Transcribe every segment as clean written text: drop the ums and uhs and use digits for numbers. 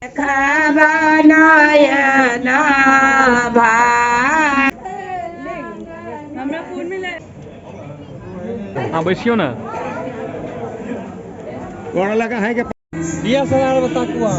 हाँ बैसियो ना। गोड़ लगा है के 20,000 बताकुआ।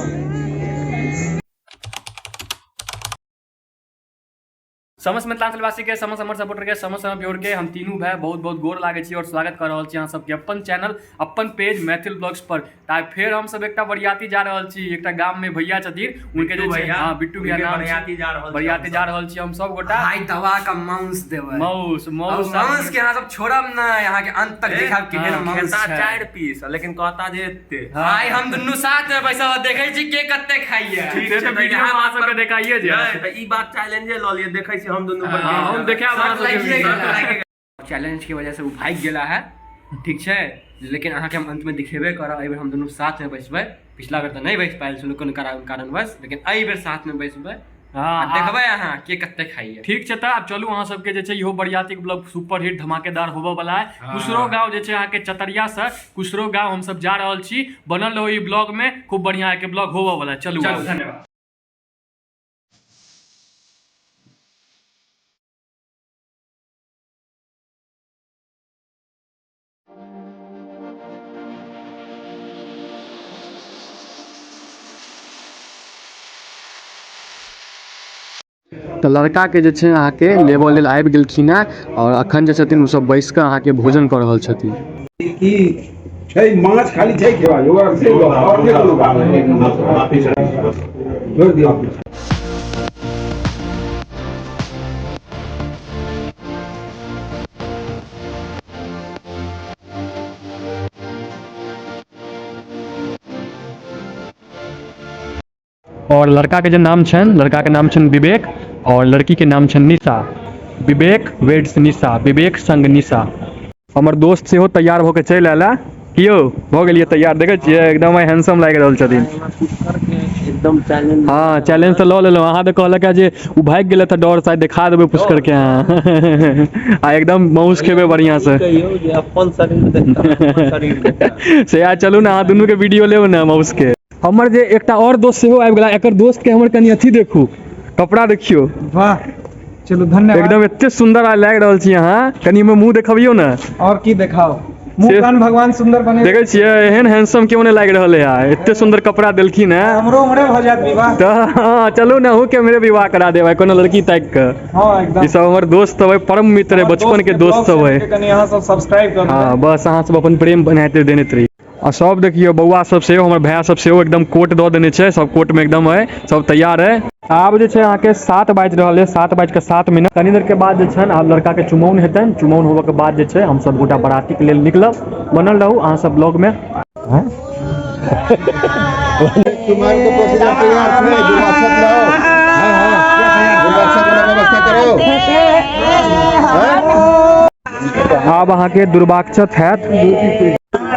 समस्त मिथिलांचलवासी के, समस्त हमर सपोर्टर के, समस्त हमर व्यूअर के हम तीनू भाई बहुत बहुत गोर लागै छी और स्वागत कर रहल छी अहाँ सबके अपन चैनल अपन पेज मैथिल ब्लॉग्स पर। तऽ आइ फेर हम सब एकटा बरियाती जा रहल छी, एकटा गाम में भैया छथिन उनके जे छै, हाँ बिट्टू भैया नाम बरियाती जा रहल छी, बरियाती जा रहल छी हम सब गोटा। भाई दवा का मांस देबै, माउस माउस मांस के अहाँ सब छोड़ब ना, यहाँ के अंत तक देखाब केहन मांस खेता छै। 4 पीस लेकिन कहता जे एते। भाई हम दुनू साथ में बैसल देखै छी के कते खाइया। ठीक से छै, तऽ तऽ वीडियो इएह में अहाँ बात सबके पर- देखाइए जायत। नहि, तऽ ई बात चैलेंजे लऽ लिअ, देखै छी हम दुनू पर हाँ, हम देखायब अहाँ सबके लागिए वीडियो। गेल। चैलेंज के वजह से वो भागि गेला है, ठीक छै, लेकिन अहाँके हम अंत में दिखेबे करब। एहि बेर हम दुनू साथ में बैसबै, पिछला बेर तऽ नहि बैस पायल छलहुँ कोनो कारणवश, लेकिन एहि बेर साथ में बैसबै। हाँ, आ देखबै अहाँ के कते खाइया। ठीक छै, तऽ आब चलू अहाँ सबके जे छै इहो बरियातीक ब्लॉग सुपर हिट धमाकेदार होबऽ वाला है। कुसरो गाँव जे छै अहाँके चतरिया से कुसरो गाँव हम सब जा रहल छी, बनल रहो ई ब्लॉग में, खूब बढ़िया के ब्लॉग होबऽ वाला है। चलू चलू, आब। धन्यवाद। तऽ लड़काके जे छै अहाँके लेबऽ लेल आबि गेलखिन हेँ आओर अखन जे छथिन ओ सब बैस कऽ अहाँके भोजन कऽ रहल छथिन। की छै माछ खाली छै खेबा जोगाड़ से और नहि कोनो बात। छोड़ दियौ। और लड़का के जे नाम छनि, लड़का के नाम छनि विवेक और लड़की के नाम छनि निशा। विवेक वेड्स निशा, विवेक संग निशा। हमर दोस्त सेहो तैयार भऽ के चलि आयल है। की यौ भऽ गेलियै तैयार? देखै छियै एकदम हैंडसम लागि रहल छथिन। एकदम चैलेंज। हाँ चैलेंज तऽ लऽ लेलहुँ। अहाँ तऽ कहलक जे ओ भागि गेलै तऽ डर शायद देखा देबै पुष्कर के अहाँ आ एकदम माउस खेबै बढ़िआँ से। कहियौ जे अपन शरीर देखता, अपन शरीर देखता। से आ चलू ने अहाँ दुनू के वीडियो लेब ने माउस के। हमर जे एकटा और दोस्त सेहो आबि गेला, एकर दोस्त के हमर कनि अथी देखू, कपड़ा देखियौ। वाह चलू धन्यवाद। एकदम एते सुंदर आ लागि रहल छी अहाँ, कनि हमर मुंह देखबियौ ने। और की देखाओ, मुंह कान भगवान सुंदर बने। देखै छियै एहन हैंडसम केओ नहि लागि रहल है, एते सुंदर कपड़ा देलखिन है। हमरो उम्रे भऽ जायत विवाह तऽ हाँ चलू ने अहूँ के मेरे विवाह करा देबै कोनो लड़की ताकि कऽ। हाँ एकदम। ई सब हमर दोस्त सब है, परम मित्र है, बचपन के दोस्त सब है। कनि अहाँ सब सब्सक्राइब करू। हाँ बस अहाँ सब अपन प्रेम बनाते देने रही। आ सब देखियौ बौआ सब सेहो, हमर भैया सब सेहो एकदम कोट दऽ देने छै, सब कोट में एकदम है, सब तैयार है। आब जे छै अहाँके 7 बाजि रहल है, 7 बाजि कऽ 7 मिनट। कनी देर के बाद जे छै आब लड़का के चुमौन हेतनि, चुमौन होबऽ के बाद जे छै हम सब गोटा बराती के लेल निकलब। बनल रहू अहाँ सब ब्लॉग में। चुमाओन के प्रोसीजर तैयार छै, दुर्वाक्षत लाओ। हाँ, हाँ, दुर्वाक्षत वाला व्यवस्था करो। आब अहाँके दुर्वाक्षत हैत।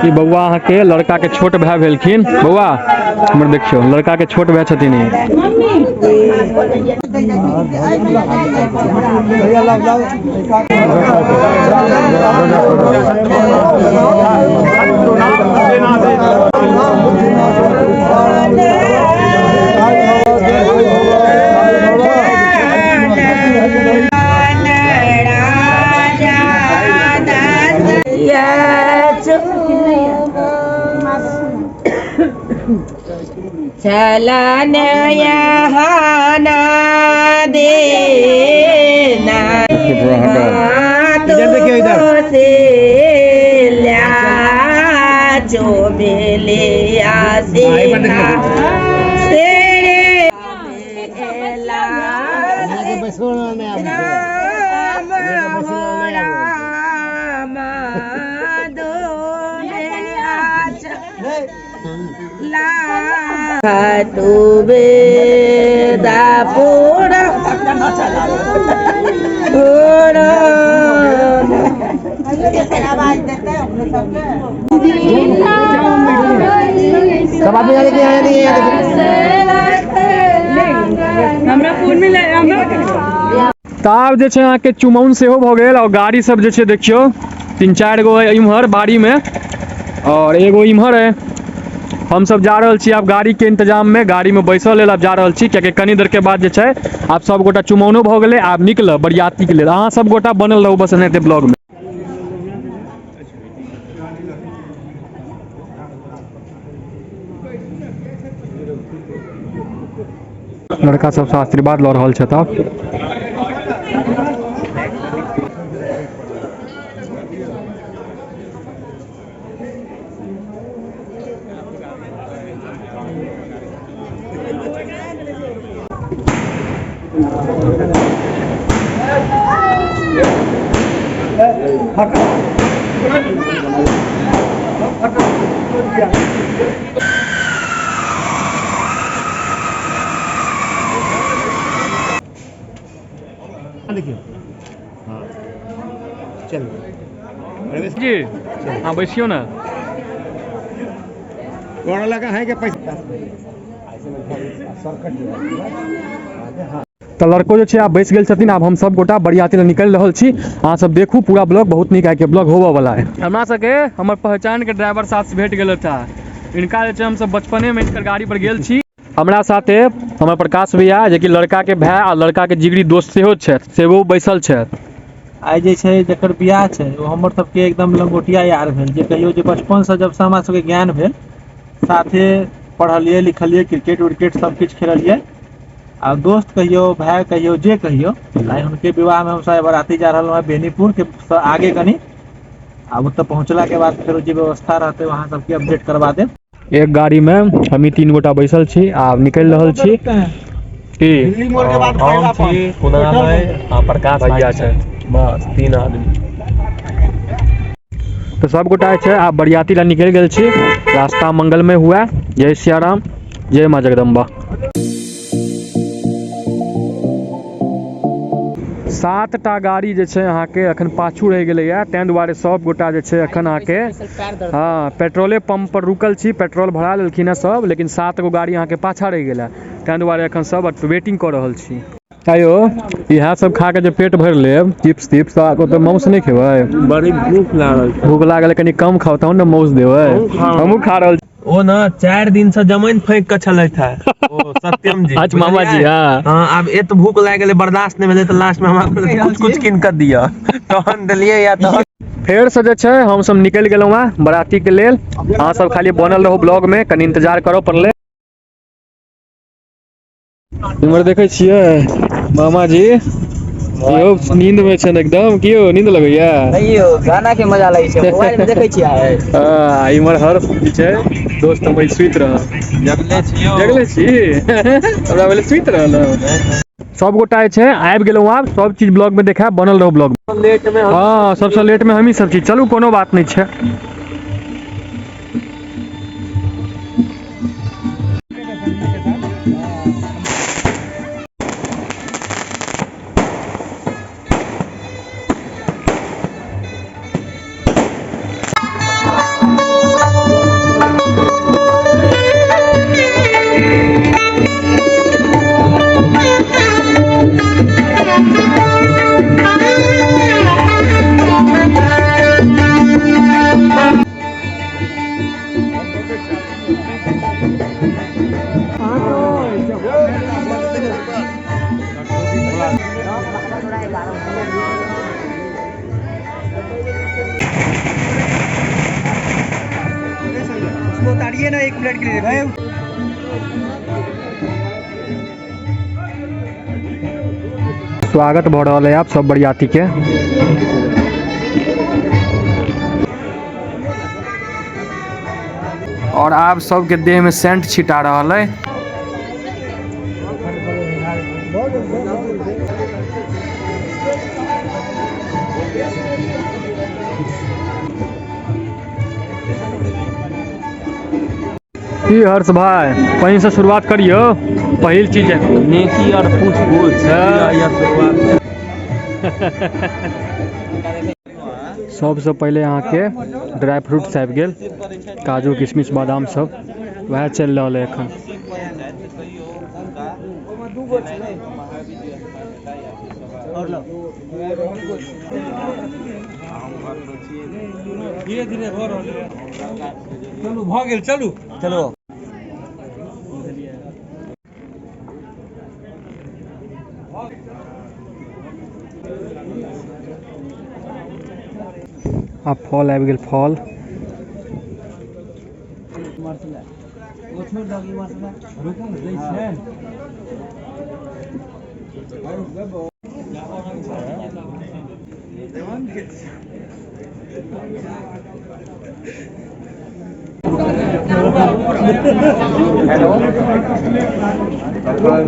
ई बौआ अहाँके लड़का के छोट भाय भेलखिन। बौआ हमर देखियौ लड़का के छोट भाय छथिन ई। चलन यहाँ ना देना इधर देखियो, इधर। से जो मिले सब आदमी आने के आने नहीं है। तऽ आब जे छै अहाँके चुमौन सेहो भऽ गेल और गाड़ी सब जे छै देखियौ 3-4 गो है इम्हर बाड़ी में और एगो इम्हर है। हमसब जा रहल छी आब गाड़ी के इंतजाम में, गाड़ी में बैसल लेल आब जा रहल छी, कियाकि कनी देर के बाद जे छै आब सब गोटा चुमौनो भऽ गेलै, आब निकलब बरियाती के लेल। अहाँ सब गोटा बनल रहू बस एनाहिते ब्लॉग में। लड़का सबसँ आशीर्वाद लऽ रहल छथि आब। जी हाँ बैसियो ना। कोण लगा है के पैसा तऽ लड़को जे छै आब बैस गेल छथिन। आब हम सब गोटा बरियाती लए निकलि रहल छी। अहाँ सब देखू पूरा ब्लॉग, बहुत नीक आइके ब्लॉग होबऽ वाला है। हमरा सबके हमर पहचान के ड्राइवर साहब से भेट गेल था। इनका जे छै हमसब बचपने में इनकर गाड़ी पर गेल छी। हमरा साथे हमर प्रकाश भैया जे कि लड़का के भाय आ लड़का के जिगरी दोस्त सेहो छथि, सेहो बैसल छथि। आइ जे छै जकर बियाह छै ओ हमर सबके एकदम लंगोटिया यार भेल, जे कहियो जे बचपन से जब से हमरा सबके ज्ञान भेल साथे पढ़लियै लिखलियै, क्रिकेट उर्केट सब किछु खेललियै, आ दोस्त कहियो भाय कहियो जे कहियो। आइ हुनके विवाह में हमसब बराती जा रहल हँ बेनीपुर के आगे कनी। आब ओतऽ पहुँचला के बाद फेरो जे व्यवस्था रहतै वहाँ सबके अपडेट करवा देब। एक गाड़ी में हमी 3 गोटा बैसल छी, आब निकलि रहल छी। की दिल्ली मोड़ के बाद हम छी कुणाल भाई आ प्रकाश भैया भाई छथि, बस 3 आदमी। तऽ सब गोटा जे छै आब बरियाती लए निकलि गेल छी। रास्ता मंगलमय हुए। जय सियाराम, जय माँ जगदम्बा। 7टा गाड़ी जे छै अहाँके अखन पाछू रहि गेलैया, ताहि दुआरे सब गोटा जे छै अखन अहाँके हँ पेट्रोले पंप पर रुकल छी। पेट्रोल भरा लेलखिन हँ सब, लेकिन 7 गो गाड़ी अहाँके पाछा रहि गेल है, ताहि दुआरे अखन सब वेटिंग कऽ रहल छी। आयो इएह सब खा के जे पेट भरि लेब चिप्स तिप्स, तऽ ओतऽ मांस नहि खेबै? बड़ी भूख लागल। भूख लागल कनी कम खाउ तहन ने मांस देबै। हमहूँ खा रहल छी। ओ ना 4 दिन से जमैन फेंक के छलथि है ओ सत्यम जी। अच्छा मामा जी, हाँ। हाँ, आब एत भूख लागि गेलै, बर्दाश्त नहि भेलै, तऽ लास्ट में हमरा कुछ कुछ कीन कऽ दिअ, तहन देलियै या तहन फेर से जे छै हमसब निकलि गेलहुँ हँ बराती के लेल। अहाँ सब खाली बनल रहू ब्लॉग में, कनी इंतजार करऽ पड़लै। इम्हर देखै छियै मामा जी इहो नींद में छनि एकदम। की यौ नींद लगैया? नहीं यौ, गाना के मजा लगै छै, मोबाइल में देखै छियै। हाँ, इम्हर हर्ष जी छै दोस्त हमर, सुति रहल। जगले छी यौ। जगले छी? हमरा भेलै सुति रहल। सब गोटा जे छै आबि गेलहुँ, आब सब चीज ब्लॉग में देखायब, बनल रहू ब्लॉग में। लेट में। हाँ, सबसँ लेट में हमही सब छी। चलू कोनो बात नहि छै। उतारिए ना 1 मिनट के लिए भाई। स्वागत भऽ रहल है आप सब बरियाती के। और आब सबके देह में सेंट छिटा रहल है। की हर्ष भाई, पहिल से शुरुआत करियो। पहिल चीज है नेकी और पूछ पूछ। हाँ। या शुरुआत। सबसे पहिले अहाँके ड्राई फ्रूट्स आबि गेल, काजू किशमिश बादाम सब वएह चलि रहल है एखन। धीरे धीरे भऽ रहल है। चलू भऽ गेल, चलू चलो। आब फल आबि गेल फल।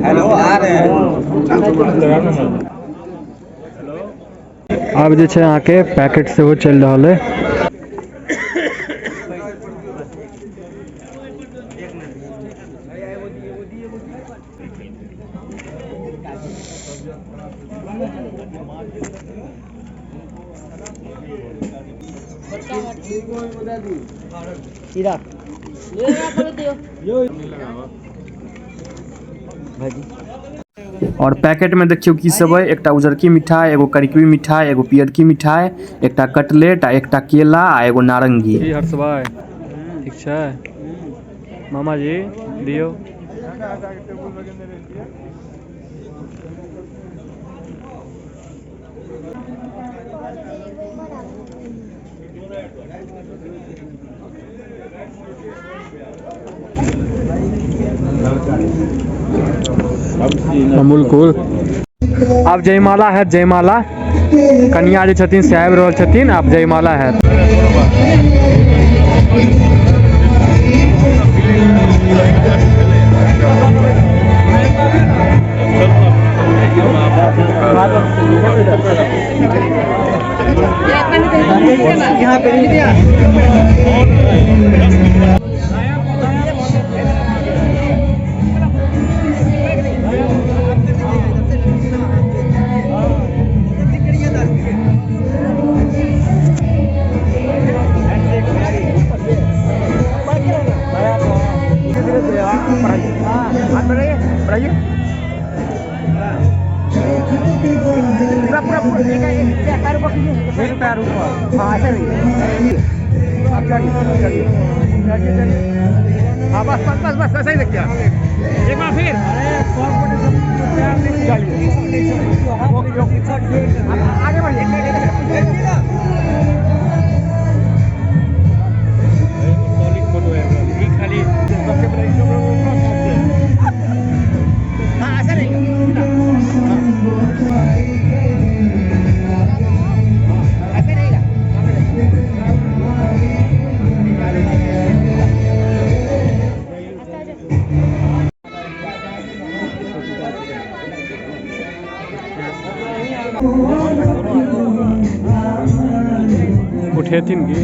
हेलो आ रहे हैं। आब जे छै अहाँके पैकेट सेहो चलि रहल है। और पैकेट में देखियो की सब है, एकटा उजरकी मिठाई, एगो करिकवी मिठाई, एगो पियरकी मिठाई, एकटा कटलेट आ एकटा केला आ एगो नारंगी। की हर्ष भाई ठीक छै? मामा जी दियौ। अमूल कूल। आब जयमाला है, जयमाला कनिया जे छथिन से आबि रहल छथिन, आब जयमाला है। उठेथिन की?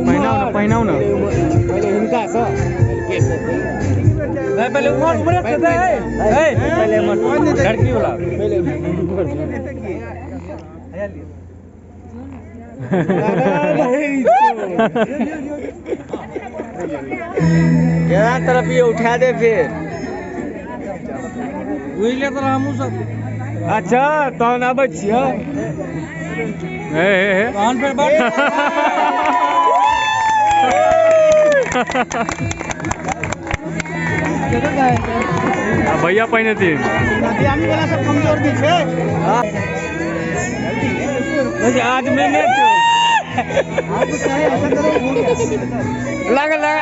पहिनाउ ना, पहिनाउ ना। पहले उमर उमर पहले लड़की वाला यहाँ तरफ ये उठा दे फिर बुझलिए तो हमहूँ सब। अच्छा तहन आबै छियै। हे हे हे तहन फेर बात भैया पहिने तीन वाला सब कमजोर भी छै। आज मैंने लग लग।